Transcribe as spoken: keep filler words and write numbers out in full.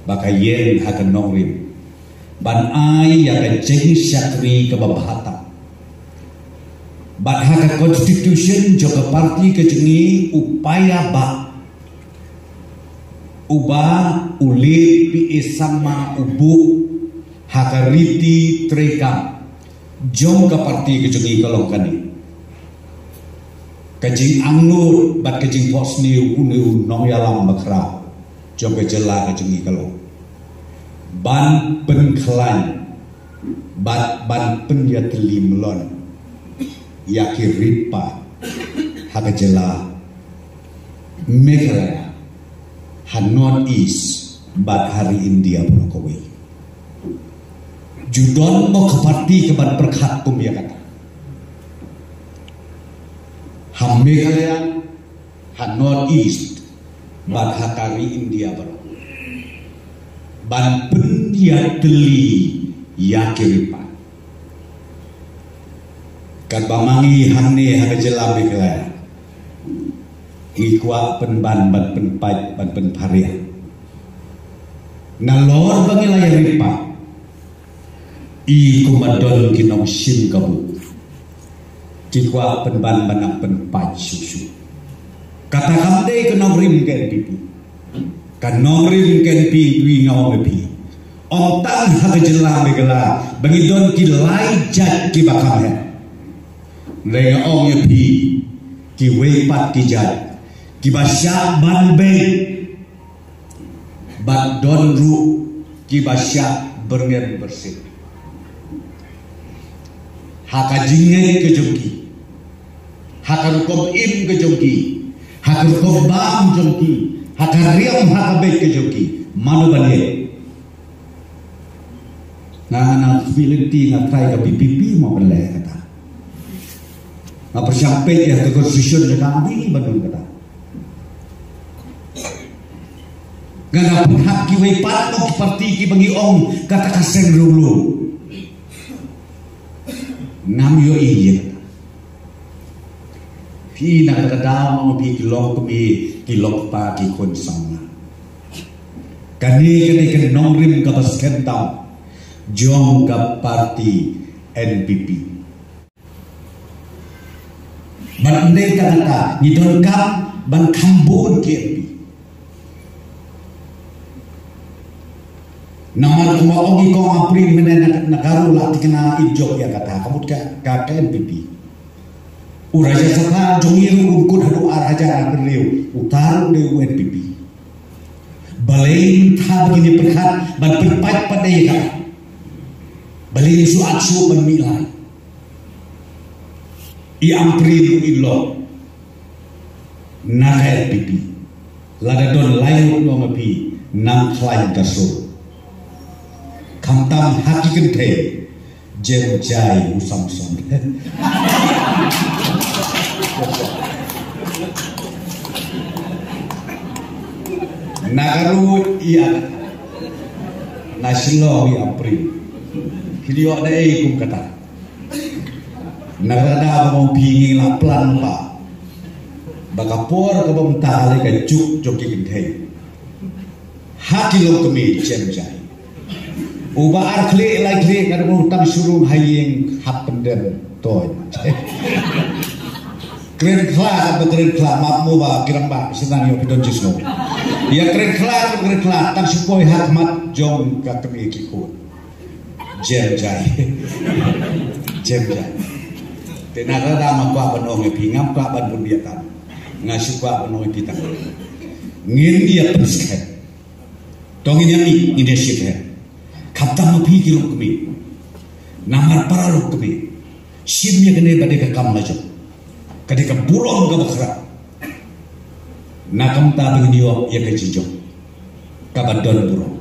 ba ka ïeng ha ka nongrim ban ai ïa ka jingshakri kaba bha tam. Bad ha ka constitution jong ka party ka jong ngi u paidbah uba u leit phi i sama u buh ha ka riti treikam jong ka party ka jong ngi ka long kane. Ka jingangnud bad ka jingphohsniew une u nongïalam bakhraw jong ka jylla ka jong ngi ka long ban pynkhlaiñ bad ban pynïatylli mlien ïa ki rit paid ha ka jylla Meghalaya, ha North East bad ha ri India baroh kawei. Ju don mo ka party kaban pyrkhat kum ïa kata ha Meghalaya, ha North East bad ha ka ri India baroh ban pynïatylli ïa ki rit paid. Katba ma ngi hangne ha ka jylla Meghalaya ngi kwah pynban ban pynpait ban pynpharia. Nalor ba ngi la ïa rit paid, i kumba don ki nongshim kabu ki kwah pynban ban nang pynpait shuh shuh. Kata kam dei ka nongrim ka N P P. Ka nongrim ka N P P nga ong ïa phi, ym tang ha ka jylla Meghalaya ba ngi don ki lai jait kiba kham heh. Hynrei nga ong ïa phi, kiwei pat ki jait kiba shah ban beit bad don ruh kiba shah byrngem byrsit ha ka jingngeit ka jong ki, ha ka rukom im ka jong ki, ha ka rukom bam jong ki, ha ka riam ha ka beit ka jong ki. Mano ban ïeit? Nga, nga na feeling ti nga try ka P P P mo ban leh kata. Nga pyrshang peit ïa ka constitution jong ka, nga dei ban don kata. Nga na pyrkhat kiwei pat mo ki party kiba ngi ong kata ka seng riewlum. Ngam ïohi ïa kata. Phi na kata ka daw mo phi ki longkmie ki longkpa ki khun samla. Kane kane ka nongrim kaba skhem tam jong ka party N P P. Bad ym dei tang kata, ngi donkam ban kham bun ki M P. Namar kumba ong i kong Ampareen mynne na, na ka ruh la thikna i jop ïa kata, ka mut ka, ka, ka N P P. U Rajya Sabha jong ngi ruh un kut haduh ar hajar arphew hynriew, uta ruh dei u N P P. Balei mynta ba ngin ïa pyrkhat ban pynpait pat ïa kata? Balei ngin shu at shu ban mih lai? I Ampareen ruh i long na ka N P P. Lada don lai ngut, nga ong ïa phi, nang khlaiñ ka sur. Khamtam ha ki kynthei, jem jai u Samson. Na ka ruh ïa, na Shillong i Ampareen. Ki ïoh da ei kum kata. Na kata ka daw ba ong phi, ngi la plan ba, ba ka por kaba mynta ka leh ka juk jong ki kynthei. Ha ki longkmie jem jai. Uba ar khlieh lai khlieh ka dei u tang shu rung ha ïing hap pyndem toy. Kren khla, ba kren khla, map mo ba ki rangbah shnong ïoh phi don jisngo. Ïa kren khla, kren khla tang shu poi ha khmat jong ka kmie ki khun. Jem jai. Jem jai. Te na kata nga kwah ban ong ïa phi, ngam kwah ban bun ïa tam. Nga shu kwah ban ong ïa phi tang. Ngin ïa pynskhem. To ngin ïa mih, ngin ïa shim hem. Khamtam ma phi ki longkmie. Namar para longkmie. Shim ïa kane ba dei ka kam la jong. Ka dei ka burom kaba khraw. Na ka bynta ba ngin ïoh ïa ka jingjop kaba don burom.